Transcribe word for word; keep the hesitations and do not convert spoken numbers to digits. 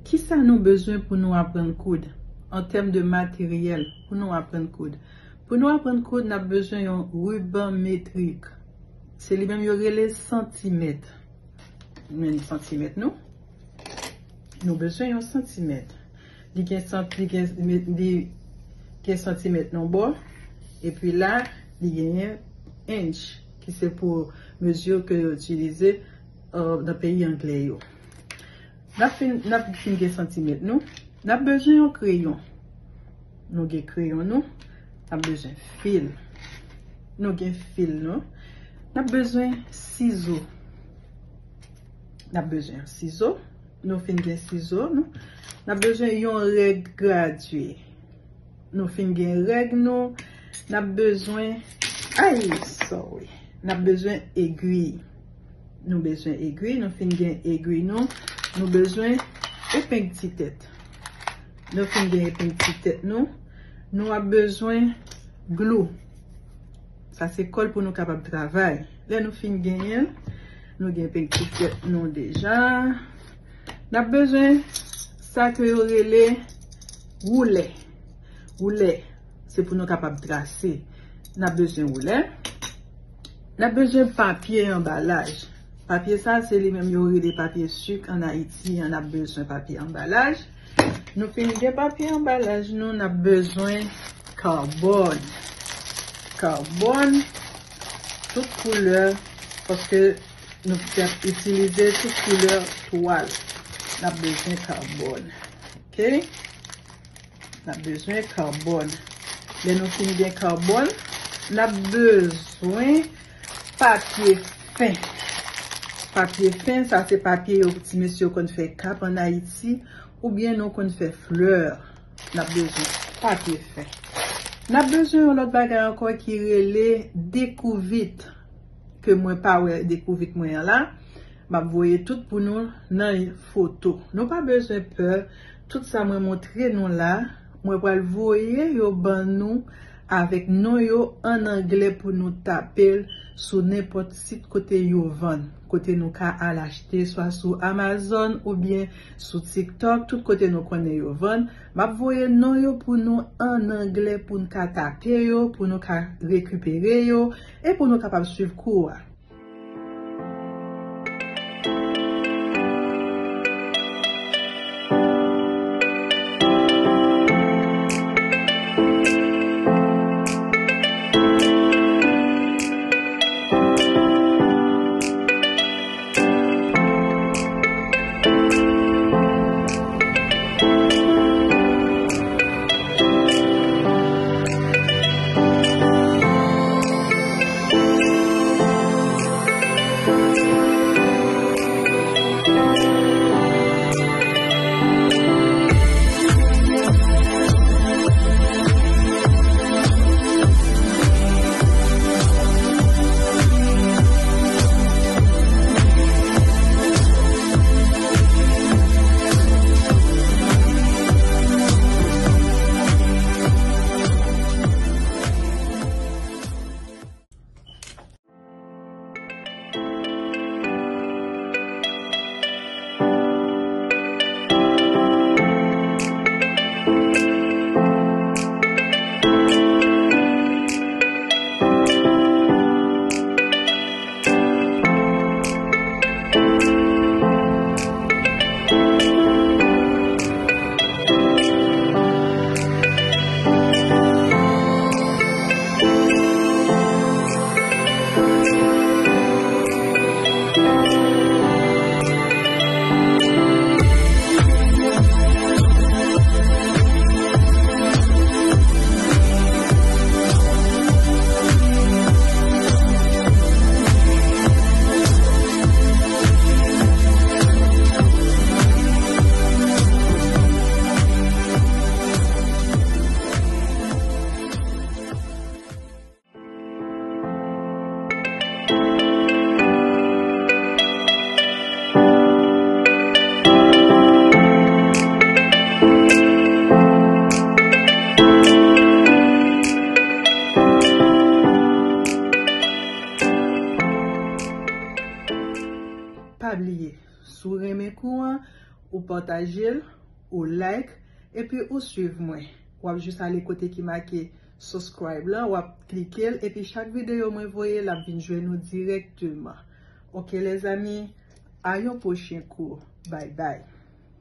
Kisa nou bezwen pou nou aprann koud? An tèm de materyèl, pou nou aprann koud. Pou nou aprann koud, n ap bezwen yon riban metrik. Se li menm yo rele santimèt. Men santimèt nou. Nou bezwen yon santimèt. Li gen sant-, li gen, li gen santimèt nan bò. Epi la, li genyen inch, ki se pou mezi ke yo itilize, euh, nan peyi anglè yo. N ap fin, n ap fin gen santimèt nou. N ap bezwen yon kreyon. Nou gen kreyon nou. N ap bezwen fil. Nou gen fil nou. N ap bezwen sizo. N ap bezwen sizo. Nou fin gen sizo nou. N ap bezwen yon règ gradye. Nou fin gen règ nou. N ap bezwen, ay, sorry. N ap bezwen egwi. Nou bezwen egwi, nou fin gen egwi nou. Nou bezwen epeng ti tèt. Nou fin gen epeng ti tèt nou. Nou ap bezwen glou. Sa se kòl pou nou kapab travay. Lè nou fin genyen l, nou gen epeng ti tèt nou deja. N ap bezwen sa ke yo rele woulè. Woulè, se pou nou kapab trase. N ap bezwen woulè. N ap bezwen papye anbalaj. Papye sa, se li menm yo rele papye sik ann Ayiti an. N ap bezwen papye anbalaj. Nou fin gen papye anbalaj nou, n ap bezwen karbòn. Karbòn, tout koulè, paske nou te ap itilize tout koulè twal. N ap bezwen karbòn. Oke? N ap bezwen karbòn. Lè nou fin gen karbòn, n ap bezwen papye fen. Papye fen, sa se papye yo ti mesye yo konn fè kap ann Ayiti, oubyen nou konn fè flè. N ap bezwen papye fen. N ap bezwen yon lòt bagay ankò ki rele dekouvit, ke mwen pa wè dekouvit mwen an la. M ap voye tout pou nou nan foto. Nou pa bezwen pè. Tout sa mwen montre nou la, mwen pral voye yo ban nou avèk non yo an anglè pou nou tape l sou nenpòt sit kote yo vann, kote nou ka al achte, swa sou Amazon oubyen sou TikTok, tout kote nou konnen yo vann. M ap voye non yo pou nou an anglè pou n ka tape yo, pou nou ka rekipere yo, e pou nou kapab swiv kou a. Pa bliye, si w renmen kou an, Ou pataje l, ou like, epi ou swiv mwen. W ap jis ale kote ki make subscribe lan, w ap klike l, epi chak videyo mwen voye, l ap vin jwenn ou dirèkteman. Oke, lèzanmi, a yon pwochen kou. Bye bye.